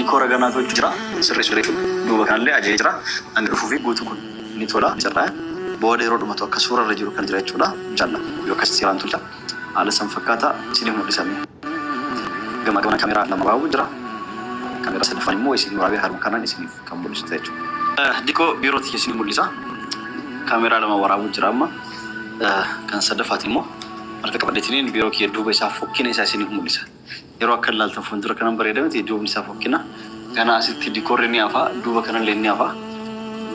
Dikoora ganaa tolchu jira. Sirreessu jechuudha. Duuba kanallee ajajee jira. Hanga dhufuu fi guutuu kun ni tola. Sirraa booda yeroo dhumatu akka suura irra jiru kan jira jechuudha. Inshallah yoo akkas seeraan tolcha. Haala san fakkaata isinif mul'isame. Gama gamana kaameraa lama waraabuu jira. Kaameraa sadaffaan immoo isin waraabee haaluma kanaan isiniif kan mul'isu ta'a jechuudha. Dikoo biiroo tiyya isinif mul'isa. Kaameraa lama waraabuu jira amma. Kan sadaffaati immoo harka qabadheetiniin biiroo kiyya duuba isaa fokkina isaa isiniif mul'isa. Yeroo akka ilaaltan fuuldura kanan bareeda miti, duubni isaa fokkina. Ganaa asitti dikoorri ni hafa, duuba kanallee ni hafa.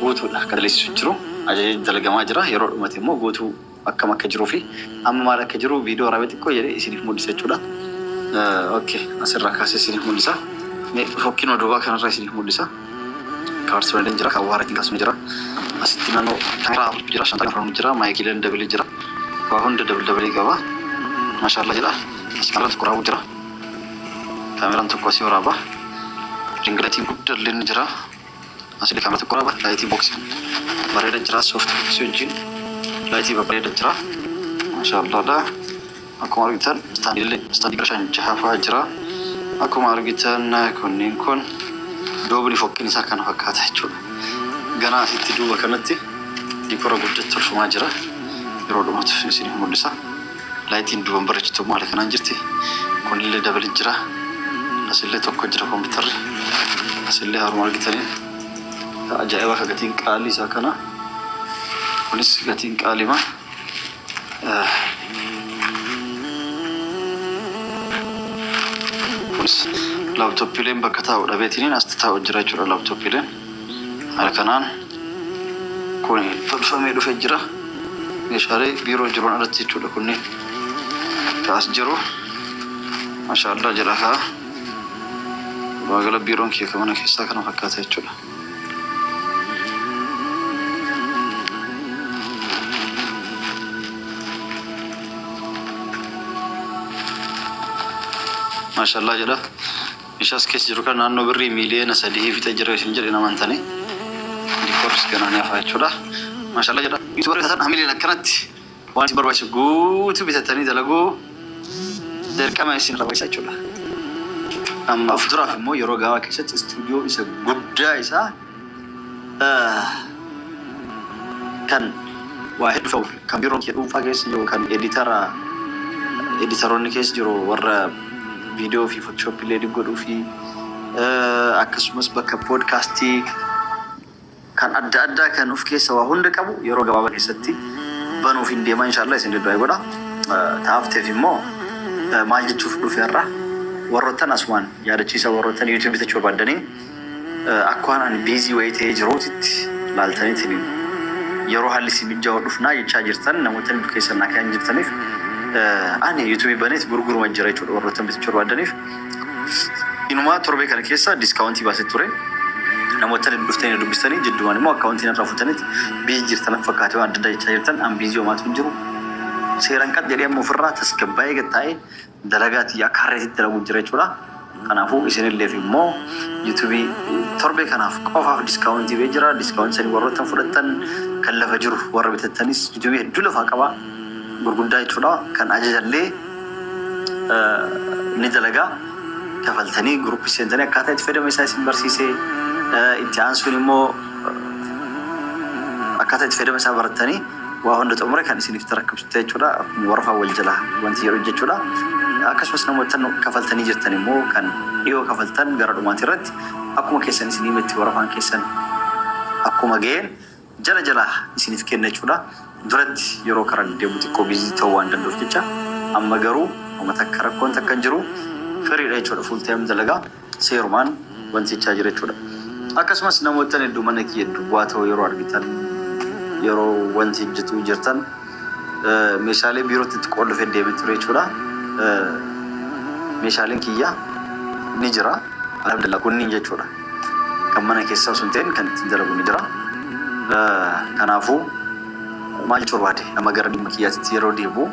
Guutuudha akka daleessisu jiru. Ajajee dalagamaa jira. Yeroo dhumate immoo guutuu akkam akka jiruu fi amma maal akka jiru viidiyoo waraabee xiqqoo jedhee isiniif mul'isa jechuudha. Okay, asirraa kaasee isiniif mul'isa. Mee fokkinuma duubaa kanarraa isiniif mul'isa. Kaartoonileen jira, kan waara ittiin kaasnu jira. Asitti naannoo kaameraa afurtu jira, shantamii afur jira, maayikiileen dabalee jira. Waa hunda dabal dabalee qaba. Maashaallah jedha. As kaameraan tokko waraabuu jira. Kaameraan tokko asii waraaba. Ringilatiin guddallee ni jira. Asillee kaameraa tokko waraaba. Laayitii booksii bareeda jira. Soft booksii wajjin laayitii babbareeda jira. Maashaallah. Akkuma argitan istaandiillee istaandii gara shan jaha fa'aa jira. Akkuma argitan kunneen kun duubni fokkiin isaa kana fakkaata jechuudha. Ganaa asitti duuba kanatti dikora guddatti tolfamaa jira. Yeroo dhumatu isiniif mul'isa. Laayitiin duuban bareechitu immoo haala kanaan jirti. Kunillee dabalee jira. Asillee tokko jira kompiitarri. Asillee haruma argitaniin ajaa'iba akka gatiin qaalii isaa kana. Kunis gatiin qaalima. Kunis laaptooppiileen bakka taa'u dhabeetiniin as taa'u jira jechuudha laaptooppiileen. Haala kanaan kun tolfamee dhufee jira. Meeshaalee biiroo jiruun alatti jechuudha kunneen. Kaas jiru. Maashaallah jedha kaa. Walumaa gala biiroon kiyya kan mana keessaa kana fakkaata jechuudha. Maashaallah jedha. Meeshaas keessa jiru kan naannoo birrii miiliyoona 3 fixee jira isin jedhe namantanii. Dikoorris ganaa ni hafa jechuudha. Maashaallah jedha. Yuutuubarii bitatan hamileen akkanatti waan isin barbaachisu guutuu bitatanii dalaguu dirqama isin barbaachisa jechuudha. Amma of duraaf immoo yeroo gabaabaa keessatti istuudiyoo isa guddaa isaa kan waa hedduu ta'u, kan biiroon kiyya dhuunfaa keessa jiru, kan editaroonni keessa jiru, warra viidiyoo fi photoshop illee godhuu fi akkasumas bakka poodkaastii kan adda addaa kan of keessa waa hunda qabu yeroo gabaabaa keessatti banuuf hin deemaa inshallah isin du'aa godha. Taafteef immoo maal jechuuf dhufe har'a warroottan asumaan yaadachiisa, warroottan YouTube bitachuu barbaaddanii akka waan ani busy wayii ta'ee jiruutitti laaltaniitiin yeroo haalli isin mijaa'u dhufnaa jechaa jirtan, namoota hedduu keessan naa kan jirtaniif, ani YouTube baneet gurguruma jira jechuudha warroottan bitachuu barbaaddaniif. Inumaa torbee kana keessa discountii baasee ture. Namoota dhuftanii dubbistanii jiddumaan immoo akkaawuntiin irraa fuutanitti busy jirtan fakkaatee waan adda addaa jechaa jirtan, an busy homaatu hin jiru. Seeraan qad jedhee amma ofirraa tasgabbaa'ee gattaa'ee dalagaa tiyya akka harreetitti dalaguu jira jechuudha. Kanaafuu isinilleef immoo yuutuubii torbee kanaaf qofaaf discountii bee jira. Discountii sanii warroota fudhattan kan lafa jiru warra bitattanis yuutuubii hedduu lafaa qaba gurguddaa jechuudha. Kan ajajallee ni dalagaa. Kafaltanii guruppii seentanii akkaataa itti fayyadama isaa isin barsiisee, itti aansuun immoo akkaataa itti fayyadama isaa barattanii waa hunda xumure kan isiniif tarakkabsitu jechuudha. Akkuma warra wal jala wanti jedhu jechuudha. Akkasumas namoota kafaltanii jirtan immoo kan dhiyoo kafaltan gara dhumaati irratti akkuma keessan isin himetti warafaan keessan akkuma ga'een jala jala isiniif kenna jechuudha. Duratti yeroo karaa deemu xiqqoo busy ta'uu waan danda'uuf jecha, amma garuu amma takka rakkoon takka hin jiru, firiidha jechuudha. Full time dalagaa seerumaan wanti jechaa jira jechuudha. Akkasumas namoota hedduu mana kiyya duwwaa ta'uu yeroo argitan, yeroo wanti hojjetu jirtan, meeshaalee biirootti itti qollofee deemee ture jechuudha. Meeshaaleen kiyya ni jira. Alhamdulillah kunniin jechuudha. Kan mana keessaa osoo hin ta'in kan ittiin dalagu ni jira. Kanaafuu maal jechuu barbaade, nama gara dhimma kiyyaatti yeroo deebi'u,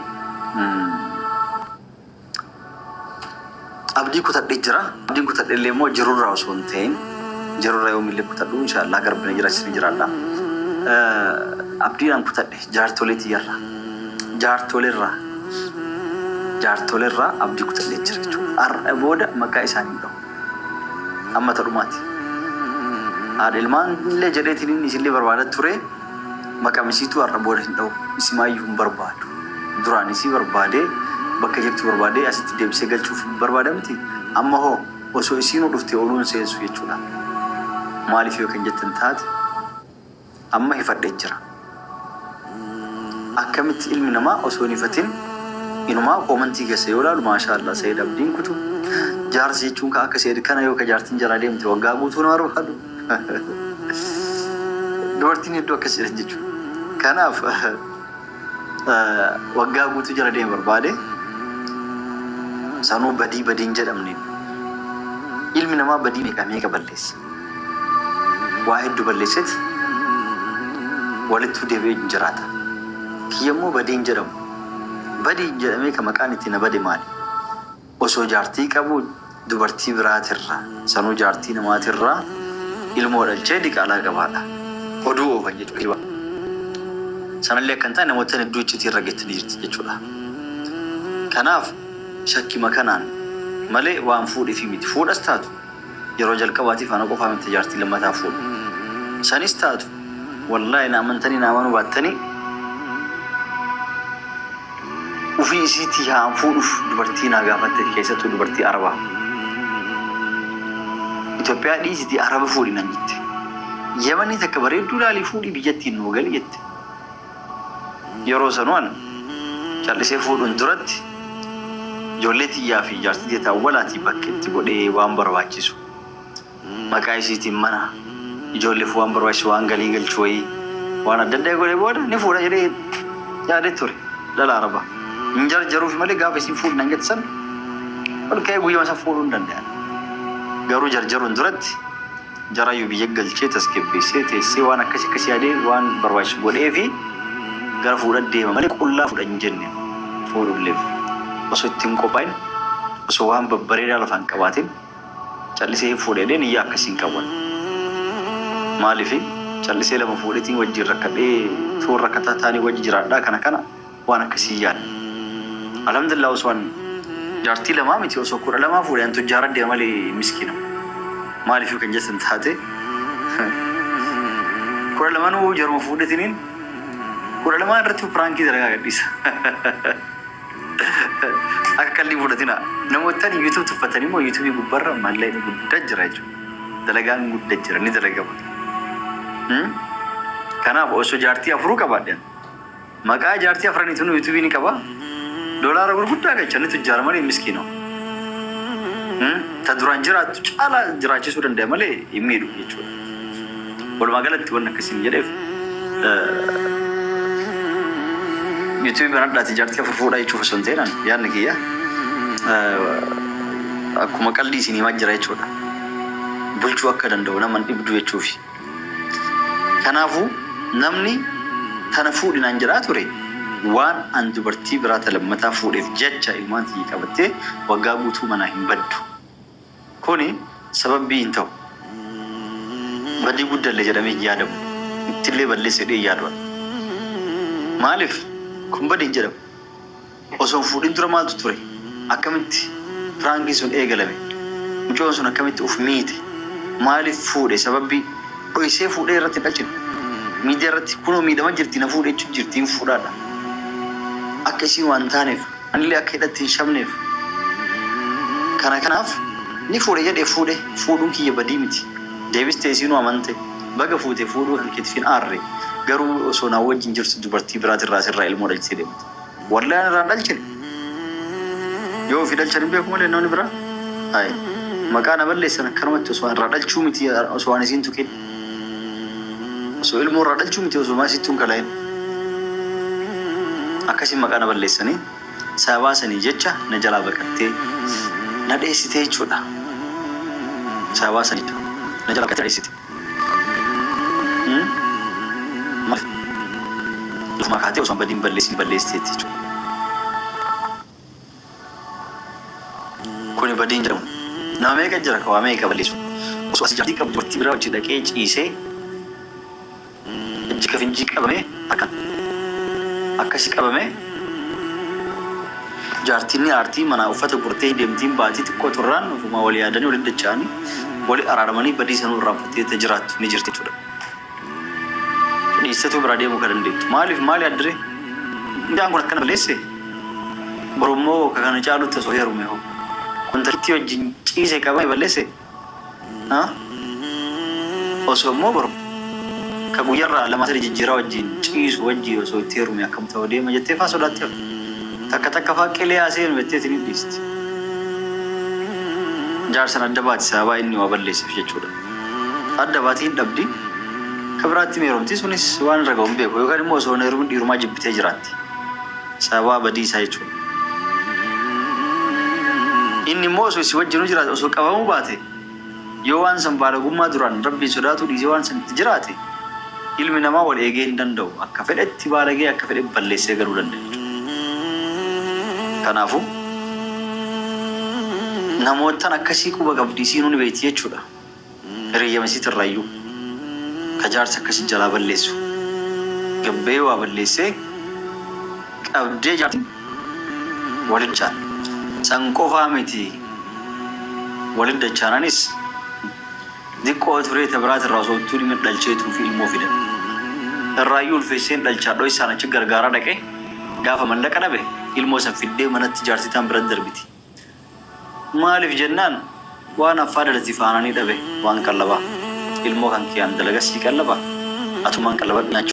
abdii kutadhee jira. Abdiin kutadhee illee immoo jirurraa osoo hin ta'in, jirurraa yoomillee kutadhu inshaallah garbina jiraachisni jiraadha. Abdiidhaan kutadhe jaartolee tiyyarraa. Jaartoleerraa. Jaartoleerraa abdii kutadhee jira jechuudha. Har'a booda maqaa isaanii dhahu. Amma ta dhumaati. Haadha ilmaan illee jedheetiin inni isillee barbaada ture. Maqaa isiitu har'a booda hin dha'u. Isimaayyuu hin barbaadu. Duraan isii barbaadee bakka jirtu barbaadee asitti deebisee galchuuf barbaadamti. Amma hoo osoo isiinuu dhuftee ooluun seensu jechuudha. Maaliif yoo kan jettan taate, amma hifadhee jira. Akkamitti ilmi namaa osoo hin hifatin? Inumaa koomantii keessa yoo ilaalu, maashaallah, Sayid Abdiin kutu jaarsi jechuun ka akka Sayid kana yoo ka jaartiin jalaa deemte waggaa guutuu nama barbaadu. Dubartiin hedduu akkas jedhan jechuudha. Kanaaf waggaa guutuu jala deeme barbaade, sanuu badii badiin jedhamne. Ilmi namaa badii meeqa meeqa balleessa. Waa hedduu balleesseeti walittuu deebi'ee hin jiraata. Kiyyammoo badiin jedhamu. Badiin jedhamee ka maqaan itti na bade maali? Osoo jaartii qabu dubartii biraatirraa, sanuu jaartii namaatirraa ilmoo dhalchee diqaalaa qabaadha. Oduu oofan jechuudha. Sanallee akka hin taane namoota hedduu iccitii irra geettanii jirti jechuudha. Kanaaf shakkima kanaan malee waan fuudhiifi miti. Fuudhas taatu yeroo jalqabaatiif ana qofaa miti jaartii lammataa fuudhu. Sanis taatu, wallaahi, na amantanii na amanuu baattanii, ufii isiitii haan fuudhuuf dubartii naa gaafatte, keessattuu dubartii Arabaa. Itoophiyaa dhiisitii Araba fuudhi nan jette. Yamanii takka bareedduu laalii fuudhii biyyattiin nuu gali jette. Yeroo sanuan callisee fuudhuun duratti ijoollee tiyyaa fi jaartii tiyya awwalaatii bakka itti godhee, waan barbaachisu maqaa isiitiin mana, ijoolleef waan barbaachisu, waan galii galchu wayii, waan adda addaa godhee booda ni fuudha jedhee yaadee ture dhala Arabaa. Hin jarjaruuf malee gaafa isin fuudhi nan jette san ol ka'ee guyyama san fuudhuu hin danda'an. Garuu jarjaruun duratti jarayyuu biyya galchee tasgabbeessee teessee waan akkas akkas yaadee waan barbaachisu godhee fi gara fuudha deema malee qullaa fuudha hin jenne. Fuudhulleef osoo ittiin qophaa'in, osoo waan babbareedaa lafaan qabaatin callisee hin fuudhe jedhee niyyaa akkasiin qabu. Maaliif callisee lama fuudheetiin wajjin rakkadhee tuun rakkataa taanii wajji jiraadhaa kana kana waan akkasii yaada. Alhamdulillah, osoo an jaartii lamaa miti, osoo 12 fuudhe, an tujjaara deema malee miskiina. Maaliif kan jettan taate, 12nuu jaruma fuudhetiniin 12 irratti piraankii dalagaa gadhiisa. Akka qalbii fudhatina. Namoottan YouTube tuffatanii immoo YouTube gubbarra mallaqni guddaa jira jechuudha. Dalagaan guddaa jira, ni dalagama. Kanaaf osoo jaartii afuruu qabaadhe, maqaa jaartii afraniitu YouTube ni qaba. Doolaara gurguddaa galcha, ni tujjaara malee miskiina. Ta duraan jiraattu caalaa jiraachisuu danda'a malee hin miidhu jechuudha. Walumaa galatti wanni akkasiin jedheef, YouTube banadhaati jaartii afur fuudhaa jechuuf osoo hin ta'in, yaadni kiyya akkuma qalbii isin himaa jira jechuudha. Bulchuu akka danda'u nama hin dhibdu jechuufi. Kanaafuu namni tana fuudhinaan jedhaa ture, waan an dubartii biraa ta lammataa fuudheef jecha ilmaan tiyya qabattee waggaa guutuu manaa hin baddu. Kuni sababii hin ta'u. Badii guddallee jedhamee hin yaadamu. Ittillee balleessa jedhee hin yaadu. Maaliif kun badii hin jedhamu? Osoo hin fuudhin dura maaltu ture? Akkamitti piraankiin sun eegalame? Mucoon sun akkamitti uf miite? Maaliif fuudhe? Sababii dhoysee fuudhee irratti hin dhalchine. Miidiyaa irratti kunoo miidhama jirti, na fuudhe jechuun jirti, hin fuudhaadha. Akka isiin waan taaneef, anillee akka hidhatti hin shabneef. Kana kanaaf ni fuudhe jedhee fuudhe, fuudhuun kiyya badii miti. Deebistee isiinuu amante, baga fuute, fuudhuu kan keetiif hin aarre. Garuu osoo naa wajjin jirtu dubartii biraatirraa asirraa ilmoo dhalchitee deemte. Wallahi ani irraan dhalchine. Yoo ofii dhalchan hin beeku malee namni biraa. Hayi. Maqaa na balleessan akkanumatti osoo ani irraa dhalchuu miti, osoo ani isiin tuqin. Osoo ilmoo irraa dhalchuu miti, osoo maasittuu hin kala'in. Akkasiin maqaa na balleessanii sababaa sanii jecha na jalaa baqattee na dheessitee jechuudha. Sababaa sanii na jalaa baqattee na dheessite. Maaliif lafumaa kaatee osoo an badii hin balleessin balleessiteetti jechuudha. Kuni badii hin jedhamu. Nama meeqa jira ka waa meeqa balleessu. Osoo as jaartii qabu dubartii biraa wajji dhaqee ciisee ijji ka finjii qabamee akka akkasi qabamee. Jaartiin ni aartii manaa uffata gurtee deemtiin baatii xiqqoo turraan ofumaa wal yaadanii walitti dacha'anii wali araaramanii badii sanuu irraanfattee itti jiraattu ni jirti jechuudha. Dhiistetu biraa deemuu kan dandeettu. Maaliif maali addiree? Mucaan kun akkana balleesse boru immoo ka kana caalutti osoo heerume hoo? Kun takkitti wajjin ciise qabame balleesse? Ha? Osoo immoo boru ka guyyarraa lama sadi jijjiiraa wajjin ciisu wajjin osoo itti heerume akkam ta'u deema jettee faa sodaattee hafti. Takka takka faa qilee haa seenu jetteeti ni dhiisti. Jaarsan adda baati sababaa inni waa balleesseef jechuudha. Adda baatii hin dhabdi. Ka biraatti heerumti sunis waan irra ga'u hin beeku yookaan immoo osoo hin heerumin dhiirumaa jibbitee jiraatti. Sababaa badii isaa jechuudha. Inni immoo osoo si wajjinuu jiraate osoo qabamuu baate yoo waan san baalagummaa duraan Rabbiin sodaatuu dhiisee waan san itti jiraate ilmi namaa wal eegee hin danda'u. Akka fedhetti baalagee akka fedhe balleessee galuu danda'a jechuudha. Kanaafuu namoottan akkasii quba qabdi isiinuu ni beekti jechuudha. Hiriyyama isiitirraayyuu ka jaarsa akkasii jalaa balleessu gabbee waa balleessee qabdee jaartiin walin dachaan. San qofaa miti walin dachaananis diqqoo turee ta biraatirraa osoo ittuu dhimma dhalcheetuu fi ilmoo fidan. Irraayyuu ulfeesseen dhalchaa dhoysaan achi gargaaraa dhaqee gaafa mallaqa dhabe ilmoo san fiddee manatti jaartii taan biratti darbiti. Maalif jennaan waan affaa dalati faanani dhabe waan qallabaa. Ilmoo kan kiyaan dalaga sii qallaba atumaan qallabadhu nyaachuu.